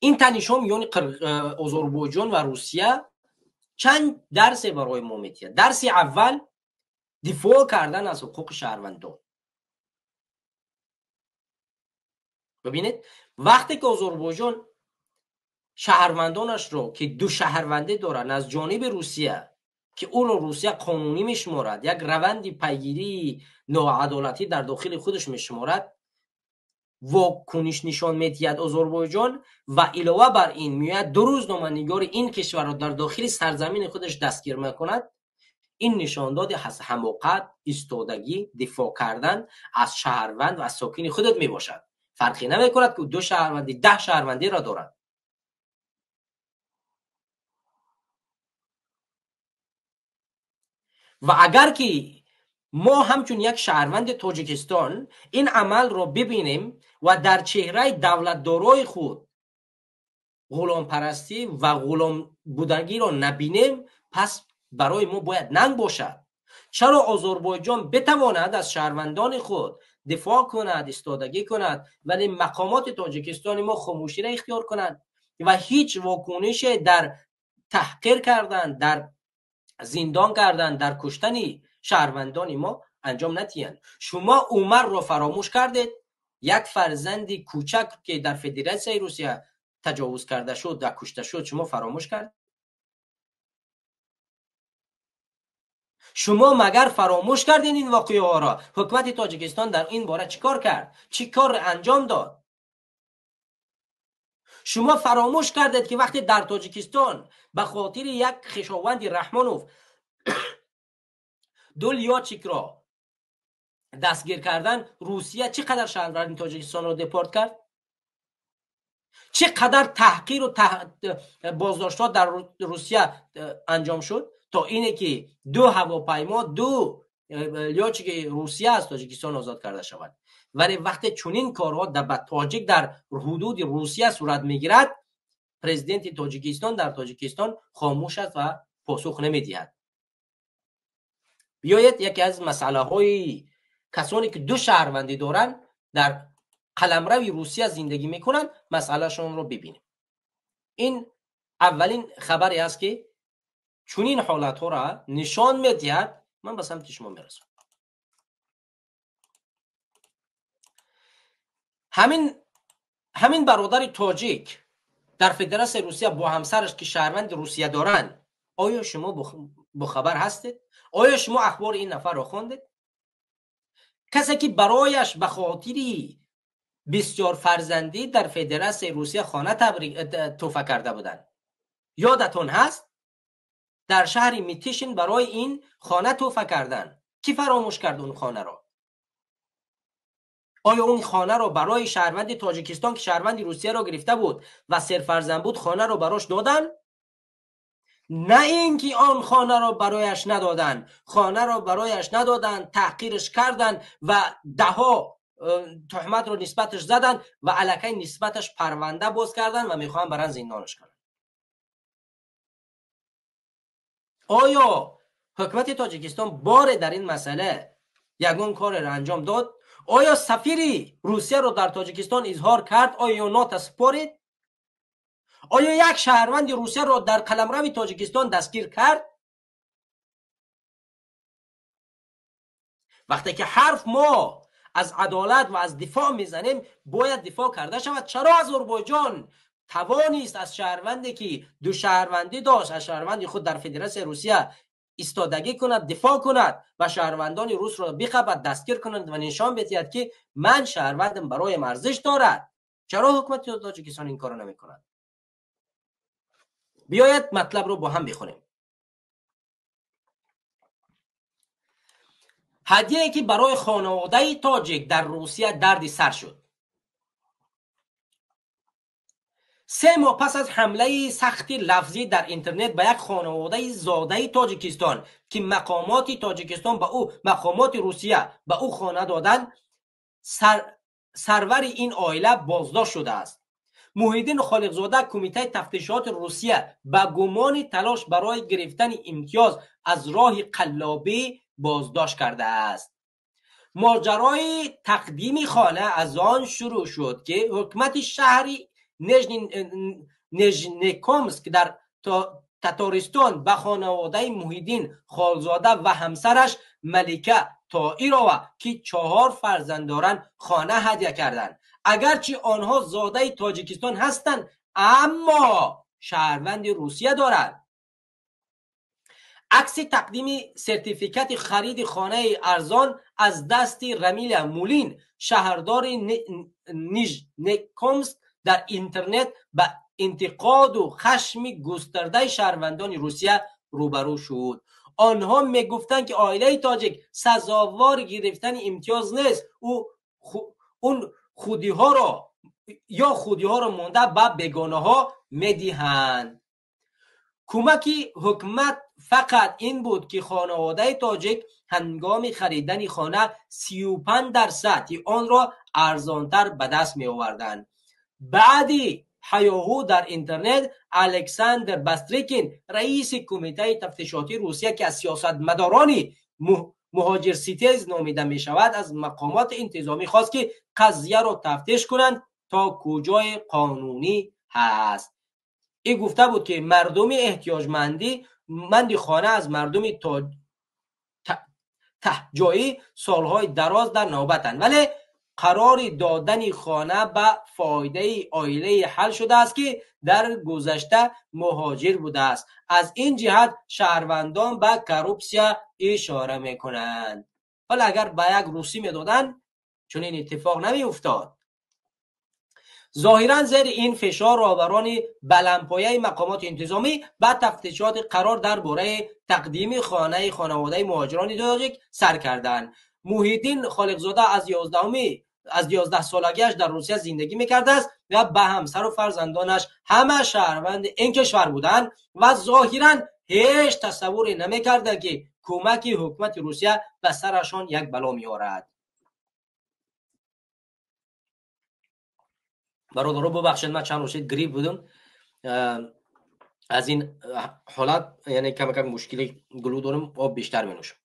Ин танишҳо миёни Озарбойҷон ва Русия чанд дарсе барои мо медиҳад. Дарси аввал дифоъ кардан аз ҳуқуқи шаҳрвандон. Бибинед, вақте ки Озарбойҷон шаҳрвандонашро, ки ду шаҳрвандӣ доранд, аз ҷониби Русия, ки ӯро Русия қонунӣ мешуморад, як раванди пайгирии ноадолатӣ дар дохили худаш мешуморад, вокуниш нишон медиҳад Озарбойҷон ва илова бар ин меояд ду рӯзноманигори ин кишварро дар дохили сарзамини худаш дастгир мекунад. Ин нишондоди ҳамоқат, истодагӣ, дифоъ кардан аз шаҳрванд ва аз сокини худат мебошад. Фарқе намекунад, ки ду шаҳрвандӣ, 10 шаҳрвандиро дорад. Ва агар ки мо ҳамчун як шаҳрванди Тоҷикистон ин амалро бибинем ва дар чеҳраи давлатдорои худ ғуломпарастӣ ва ғуломбудагиро набинем, пас барои мо бояд нанг бошад. Чаро Озарбойҷон битавонад аз шаҳрвандони худ дифоъ кунад, истодагӣ кунад, вале мақомоти тоҷикистони мо хомӯширо ихтиёр кунанд ва ҳеҷ вокунише дар таҳқир кардан, дар зиндон кардан, дар куштани шаҳрвандони мо анҷом надиҳанд? Шумо Умарро фаромӯш кардед, як фарзанди кӯчак, ки дар Федератсияи Русия таҷовуз карда шуд ва кушта шуд, шумо фаромӯш кардед? Шумо магар фаромӯш кардед ин воқеаҳоро? Ҳукумати Тоҷикистон дар ин бора чӣ кор кард? Чӣ кор анҷом дод? Шумо фаромӯш кардед, ки вақте дар Тоҷикистон ба хотири як хешованди Раҳмонов ду лётчикро дастгир кардан, Русия чӣ қадар шаҳрванди Тоҷикистонро депорт кард? Чӣ қадар таҳқиру боздоштҳо дар Русия анҷом шуд, то ине ки ду ҳавопаймо, ду лётчики Русия аз Тоҷикистон озод карда шавад. Вале вақте чунин корҳо ба тоҷик дар ҳудуди Русия сурат мегирад, президенти Тоҷикистон дар Тоҷикистон хомӯш аст ва посух намедиҳад. Биёед яке аз масъалаҳои касоне, ки ду шаҳрвандӣ доранд, дар қаламрави Русия зиндагӣ мекунанд, масъалашонро бибинем. Ин аввалин хабаре аст, ки чунин ҳолатҳоро нишон медиҳад. Ман ба самти шумо мерасам. Ҳамин бародари тоҷик дар Федератсияи Русия бо ҳамсараш, ки шаҳрванди Русия доранд, оё шумо бохабар ҳастед? Оё шумо ахбори ин нафарро хондед? Касе ки барояш ба хотири бисёрфарзандӣ дар Федератсияи Русия хона тӯҳфа карда буданд, ёдатон ҳаст? Дар шаҳри Митишин барои ин хона тӯҳфа кардан. Кӣ фаромӯш кард он хонаро? Оё он хонаро барои шаҳрванди Тоҷикистон, ки шаҳрванди Русияро гирифта буд ва серфарзанд буд, хонаро барош доданд? На ин ки он хонаро барояш надоданд, хонаро барояш надоданд, таҳқирш карданд ва даҳо туҳматро нисбаташ заданд ва аллакай нисбаташ парванда боз карданд ва мехоҳанд баранд зиндонаш кунанд. Оё ҳукумати Тоҷикистон боре дар ин масъала ягон кореро анҷом дод? Оё сафири Русияро дар Тоҷикистон изҳор кард? Оё нота супорид? Оё як шаҳрванди Русияро дар қаламрави Тоҷикистон дастгир кард? Вақте ки ҳарф мо аз адолат ва аз дифоъ мезанем, бояд дифоъ карда шавад. Чаро Озарбойҷон тавонист аз шаҳрванде, ки ду шаҳрвандӣ дошт, аз шаҳрванди худ дар Федератсияи Русия истодагӣ кунад, дифоъ кунад ва шаҳрвандони русро биқабад, дастгир кунад ва нишон бидиҳад, ки ман шаҳрвандам бароям арзиш дорад? Чаро ҳукумати Тоҷикистон ин корро намекунад? Биёед матлабро бо ҳам бихонем. Ҳадияе, ки барои хонаводаи тоҷик дар Русия дарди сар шуд. 3 моҳ пас аз ҳамлаи сахти лафзӣ дар интернет ба як хонаводаи зодаи Тоҷикистон, ки мақомоти Тоҷикистон ба ӯ, мақомоти Русия ба ӯ хона доданд, сарвари ин оила боздошт шудааст. Муҳиддин Холиқзода Кумитаи тафтишоти Русия ба гумони талош барои гирифтани имтиёз аз роҳи қаллобӣ боздошт кардааст. Моҷарои тақдими хона аз он шурӯъ шуд, ки ҳукумати шаҳри Нижнекамск дар Татаристон ба хонаводаи Муҳиддин Холзода ва ҳамсараш Малика Тоирова, ки 4 фарзанд доранд, хона ҳадя карданд. Агарчи онҳо зодаи Тоҷикистон ҳастанд, аммо шаҳрванди Русия доранд. Акси тақдими сертификати хариди хонаи арзон аз дасти Рамиля Мулин, шаҳрдори Нижнекамск, дар интернет ба интиқоду хашми густардаи шаҳрвандони Русия рӯбарӯ шуд. Онҳо мегуфтанд, ки оилаи тоҷик сазовори гирифтани имтиёз нест, он худиҳоро ё худиҳоро монда ба бегонаҳо медиҳанд. Кӯмаки ҳукумат фақат ин буд, ки хонаводаи тоҷик ҳангоми харидани хона 35% онро арзонтар ба даст меоварданд. Баъди ҳаёҳу дар интернет Александр Бастрикин, раиси кумитаи тафтишотии Русия, ки аз сиёсатмадорони муҳоҷирситез номида мешавад, аз мақомоти интизомӣ хост, ки қазияро тафтиш кунанд то куҷои қонунӣ ҳаст. Ин гуфта буд, ки мардуми эҳтиёҷманди хона аз мардуми таҳҷоӣ солҳои дароз дар навбатанд, вале қарори додани хона ба фоидаи оилаи ҳал шудааст, ки дар гузашта муҳоҷир будааст. Аз ин ҷиҳат шаҳрвандон ба коррупсия ишора мекунанд. Ҳоло агар ба як русӣ медоданд, чунин иттифоқ намеуфтод. Зоҳиран зери ин фишор роҳбарони баландпояи мақомоти интизомӣ ба тафтишоти қарор дар бораи тақдими хонаи хонаводаи муҳоҷирони тоҷик сар карданд. Муҳиддин Холиқзода аз 11 солагиаш дар Русия зиндагӣ мекардааст ва ба ҳамсару фарзандонаш ҳама шаҳрванди ин кишвар буданд ва зоҳиран ҳеҷ тасаввуре намекарданд, ки кӯмаки ҳукумати Русия ба сарашон як бало меорад. Бародаро, бубахшед, ман чанд рӯз грип будам. Аз ин ҳолат яъне кам-кам мушкили гулӯ дорам, об бештар менӯшам.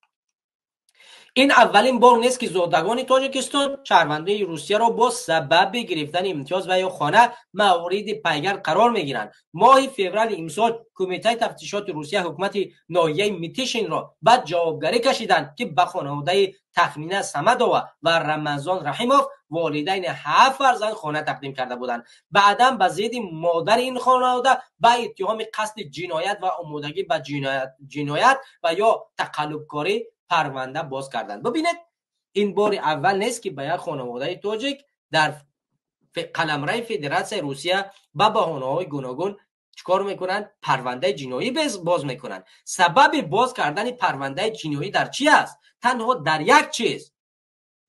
Ин аввалин бор нест, ки зодагони Тоҷикистон шаҳрвандони Русияро бо сабаби гирифтани имтиёз ва ё хона мавриди пайгард қарор мегиранд. Моҳи феврали имсол Кумитаи тафтишоти Русия ҳукумати ноҳияи Митишинро ба ҷавобгарӣ кашиданд, ки ба хонаводаи Тахмина Самадова ва Рамазон Раҳимов, волидайни 7 фарзанд, хона тақдим карда буданд. Баъдан ба зидди модари ин хонавода ба иттиҳоми қасди ҷиноят ва омодагӣ ба ҷиноят ва ё тақаллубкорӣ парванда боз карданд. Бибинед, ин бори аввал нест, ки ба як хонаводаи тоҷик дар қаламраи Федератсияи Русия ба баҳонаҳои гуногун чикор мекунанд? Парвандаи ҷиноӣ боз мекунанд. Сабаби боз кардани парвандаи ҷиноӣ дар чи аст? Танҳо дар як чиз,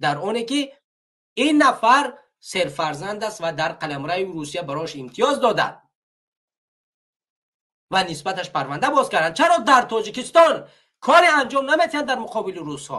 дар оне ки ин нафар серфарзанд аст ва дар қаламраи Русия барош имтиёз доданд ва нисбаташ парванда боз карданд. Чаро дар Тоҷикистон кори анҷом наметиҳанд дар муқобили русҳо?